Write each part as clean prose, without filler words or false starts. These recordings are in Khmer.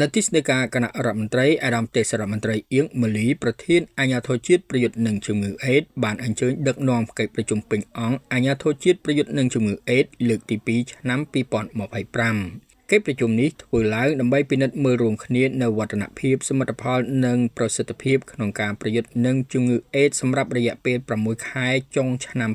នៅទីស្តីការគណៈរដ្ឋមន្ត្រី អាដាមទេសរដ្ឋមន្ត្រីអៀងម៉ូលីប្រធានអាជ្ញាធរជាតិប្រយុទ្ធនឹងជំងឺអេដស៍បានអញ្ជើញដឹកនាំកិច្ចប្រជុំពេញអង្គអាជ្ញាធរជាតិប្រយុទ្ធនឹងជំងឺអេដស៍លើកទី2ឆ្នាំ2025។ កិច្ចប្រជុំនេះធ្វើឡើងដើម្បីពិនិត្យមើលរួមគ្នានូវវឌ្ឍនភាពសមិទ្ធផលនិងប្រសិទ្ធភាពក្នុងការប្រយុទ្ធនឹងជំងឺអេដស៍សម្រាប់រយៈពេល6ខែចុងឆ្នាំ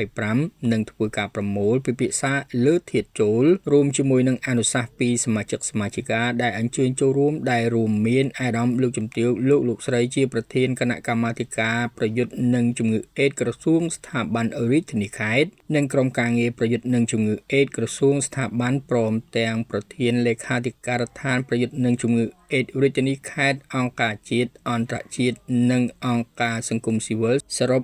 2025និងធ្វើការប្រមូលពិភាក្សាលើធាតុចូលរួមជាមួយនឹងអនុសាសន៍ពីសមាជិកសមាជិកាដែលអញ្ជើញចូលរួមដែលរួមមានអាដាមលោកជំទាវលោកលោកស្រីជាប្រធានគណៈកម្មាធិការប្រយុទ្ធនឹងជំងឺអេដស៍ក្រសួងស្ថាប័នរាជធានីខេត្តនិងក្រុមការងារប្រយុទ្ធនឹងជំងឺអេដស៍ក្រសួងស្ថាប័នព្រមទាំងប្រធានលេខាធិការដ្ឋានប្រយុទ្ធនឹងជំងឺអេដស៍រាជធានីខេត្តអង្គការជាតិអន្តរជាតិនិងអង្គការសង្គមស៊ីវិលសរុប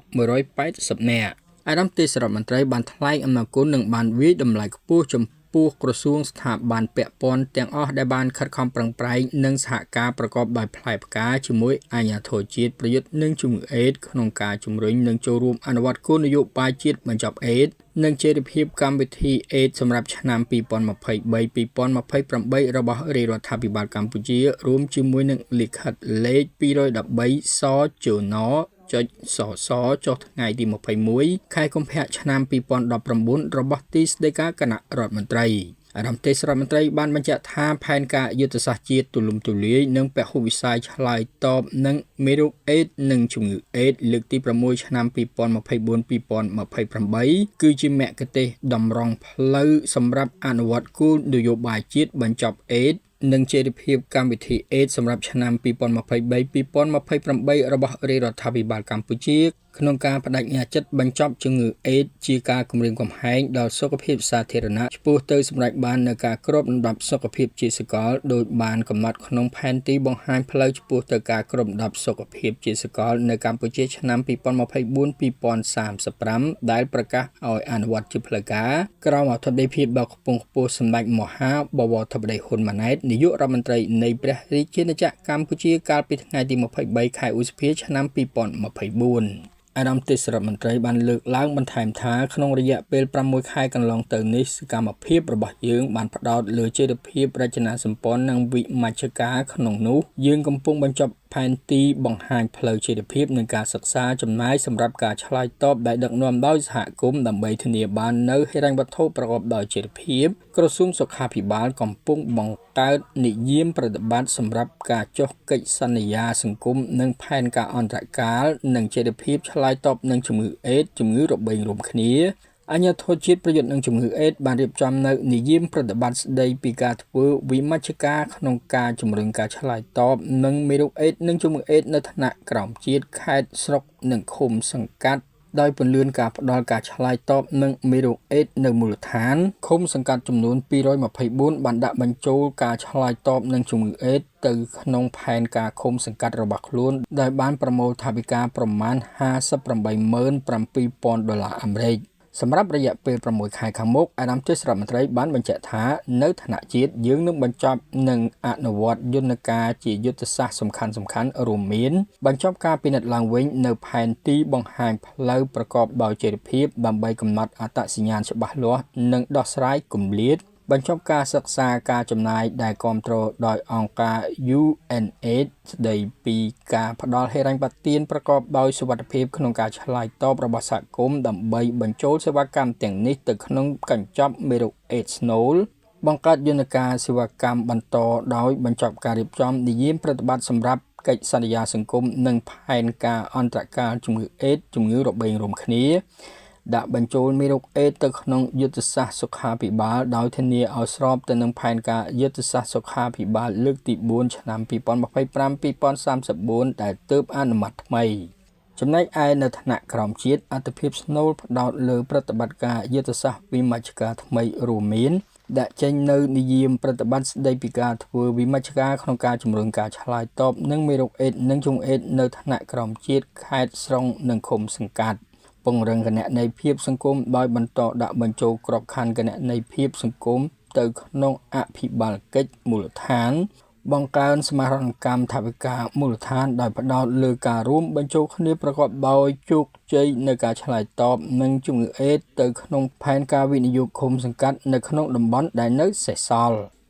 180នាក់។ អាដាមទេសរដ្ឋមន្ត្រីបានថ្លែងអំណរគុណនិងបានវាយតម្លៃខ្ពស់ចំពោះក្រសួងស្ថាប័នពាក់ព័ន្ធទាំងអស់ដែលបានខិតខំប្រឹងប្រែងនិងសហការប្រកបដោយផ្លែផ្កាជាមួយអាជ្ញាធរជាតិប្រយុទ្ធនឹងជំងឺអេដស៍ក្នុងការជំរុញនិងចូលរួមអនុវត្តគោលនយោបាយជាតិបញ្ចប់អេដស៍និងចីរភាពកម្មវិធីអេដស៍សម្រាប់ឆ្នាំ2023-2028របស់រាជរដ្ឋាភិបាលកម្ពុជារួមជាមួយនឹងលិខិតលេខ213សជនចុចសសចុះថ្ងៃទី21ខែកុម្ភៈឆ្នាំ2019របស់ទីស្តីការគណៈរដ្ឋមន្ត្រី។ អាដាមទេសរដ្ឋមន្ត្រីបានបញ្ជាក់ថាផែនការយុទ្ធសាស្ត្រជាតិទូលំទូលាយនិងពហុវិស័យឆ្លើយតបនឹងមេរោគអេដស៍និងជំងឺអេដស៍លើកទី6ឆ្នាំ2024-2028គឺជាមគ្គុទ្ទេសក៍តម្រង់ផ្លូវសម្រាប់អនុវត្តគោលនយោបាយជាតិបញ្ចប់អេដស៍និងចីរភាពកម្មវិធីអេដស៍សម្រាប់ឆ្នាំ2023-2028របស់រាជរដ្ឋាភិបាលកម្ពុជាក្នុងការបដិញ្ញាចិត្តបញ្ចប់ជំងឺអេដស៍ជាការគំរាមកំហែងដល់សុខភាពសាធារណៈឆ្ពោះទៅសម្រេចបាននូវការគ្របដណ្ដប់សុខភាពជាសកលដោយបានកំណត់ក្នុងផែនទីបង្ហាញផ្លូវឆ្ពោះទៅការគ្របដណ្ដប់សុខភាពជាសកលនៅកម្ពុជាឆ្នាំ2024-2035ដែលប្រកាសឲ្យអនុវត្តជាផ្លូវការក្រោមអធិបតីភាពដ៏ខ្ពង់ខ្ពស់សម្ដេចមហាបវរធិបតីហ៊ុនម៉ាណែតនាយករដ្ឋមន្ត្រីនៃព្រះរាជាណាចក្រកម្ពុជាកាលពីថ្ងៃទី23ខែឧសភាឆ្នាំ2024។ អាដាមទេសរដ្ឋមន្ត្រីបានលើកឡើងបន្ថែមថាក្នុងរយៈពេល6ខែកន្លងទៅនេះសកម្មភាពរបស់យើងបានផ្ដោតលើចីរភាពរចនាសម្ព័ន្ធនិងវិមជ្ឈការក្នុងនោះយើងកំពុងបញ្ចប់ផែនទីបង្ហាញផ្លូវចីរភាពនិងការសិក្សាចំណាយសម្រាប់ការឆ្លើយតបដែលដឹកនាំដោយសហគមន៍ដើម្បីធានាបាននូវហិរញ្ញវត្ថុប្រកបដោយចីរភាព។ ក្រសួងសុខាភិបាលកំពុងបង្កើតនិយាមប្រតិបត្តិសម្រាប់ការចុះកិច្ចសន្យាសង្គមនិងផែនការអន្តរកាលនិងចីរភាពឆ្លើយតបនឹងជំងឺអេដស៍ជំងឺរបេងរួមគ្នា។ អាជ្ញាធរជាតិប្រយុទ្ធនឹងជំងឺអេដស៍បានរៀបចំនូវនិយាមប្រតិបត្តិស្តីពីការធ្វើវិមជ្ឈការក្នុងការជំរុញការឆ្លើយតបនឹងមេរោគអេដស៍និងជំងឺអេដស៍នៅថ្នាក់ក្រោមជាតិខេត្តស្រុកនិងឃុំសង្កាត់ដោយពន្លឿនការផ្ដល់ការឆ្លើយតបនឹងមេរោគអេដស៍នៅមូលដ្ឋានឃុំសង្កាត់ចំនួន224បានដាក់បញ្ចូលការឆ្លើយតបនឹងជំងឺអេដស៍ទៅក្នុងផែនការឃុំសង្កាត់របស់ខ្លួនដោយបានប្រមូលថវិកាប្រមាណ587,000ដុល្លារអាមេរិក។ សម្រាប់រយៈពេល6ខែខាងមុខអាដាមទេសរដ្ឋមន្ត្រីបានបញ្ជាក់ថានៅថ្នាក់ជាតិយើងនឹងបញ្ចប់និងអនុវត្តយន្តការជាយុទ្ធសាស្ត្រសំខាន់ៗរួមមានបញ្ចប់ការពិនិត្យឡើងវិញនៅផែនទីបង្ហាញផ្លូវប្រកបដោយចីរភាពដើម្បីកំណត់អត្តសញ្ញាណច្បាស់លាស់និងដោះស្រាយគម្លាតបញ្ចប់ការសិក្សាការចំណាយដែលគាំទ្រដោយអង្គការ UNAIDS ស្តីពីការផ្ដល់ហិរញ្ញប្បទានប្រកបដោយសុវត្ថិភាពក្នុងការឆ្លើយតបរបស់សហគមន៍ដើម្បីបញ្ចូលសេវាកម្មទាំងនេះទៅក្នុងកញ្ចប់មេរោគអេដស៍ស្នូលបង្កើតយន្តការសេវាកម្មបន្តដោយបញ្ចប់ការរៀបចំនិយាមប្រតិបត្តិសម្រាប់កិច្ចសន្យាសង្គមនិងផែនការអន្តរកាលជំងឺអេដស៍ជំងឺរបេងរួមគ្នាដាក់បញ្ចូលមេរោគអេដស៍ទៅក្នុងយុទ្ធសាស្ត្រសុខាភិបាលដោយធានាឲ្យស្របទៅនឹងផែនការយុទ្ធសាស្ត្រសុខាភិបាលលើកទី4ឆ្នាំ2025-2034ដែលទើបអនុម័តថ្មី។ ចំណែកឯនៅថ្នាក់ក្រោមជាតិអត្ថភាពស្នូលផ្ដោតលើប្រតិបត្តិការយុទ្ធសាស្ត្រវិមជ្ឈការថ្មីរួមមានដាក់ចេញនូវនិយាមប្រតិបត្តិស្តីពីការធ្វើវិមជ្ឈការក្នុងការជំរុញការឆ្លើយតបនឹងមេរោគអេដស៍និងជំងឺអេដស៍នៅថ្នាក់ក្រោមជាតិខេត្តស្រុងនិងឃុំសង្កាត់ពង្រឹងគណនេយ្យភាពសង្គមដោយបន្តដាក់បញ្ចូលក្របខ័ណ្ឌគណនេយ្យភាពសង្គមទៅក្នុងអភិបាលកិច្ចមូលដ្ឋានបង្កើនសមាហរណកម្មថវិកាមូលដ្ឋានដោយផ្ដោតលើការរួមបញ្ចូលគ្នាប្រកបដោយជោគជ័យនៅការឆ្លើយតបនឹងជំងឺអេដស៍ទៅក្នុងផែនការវិនិយោគឃុំសង្កាត់នៅក្នុងតំបន់ដែលនៅសេសសល់។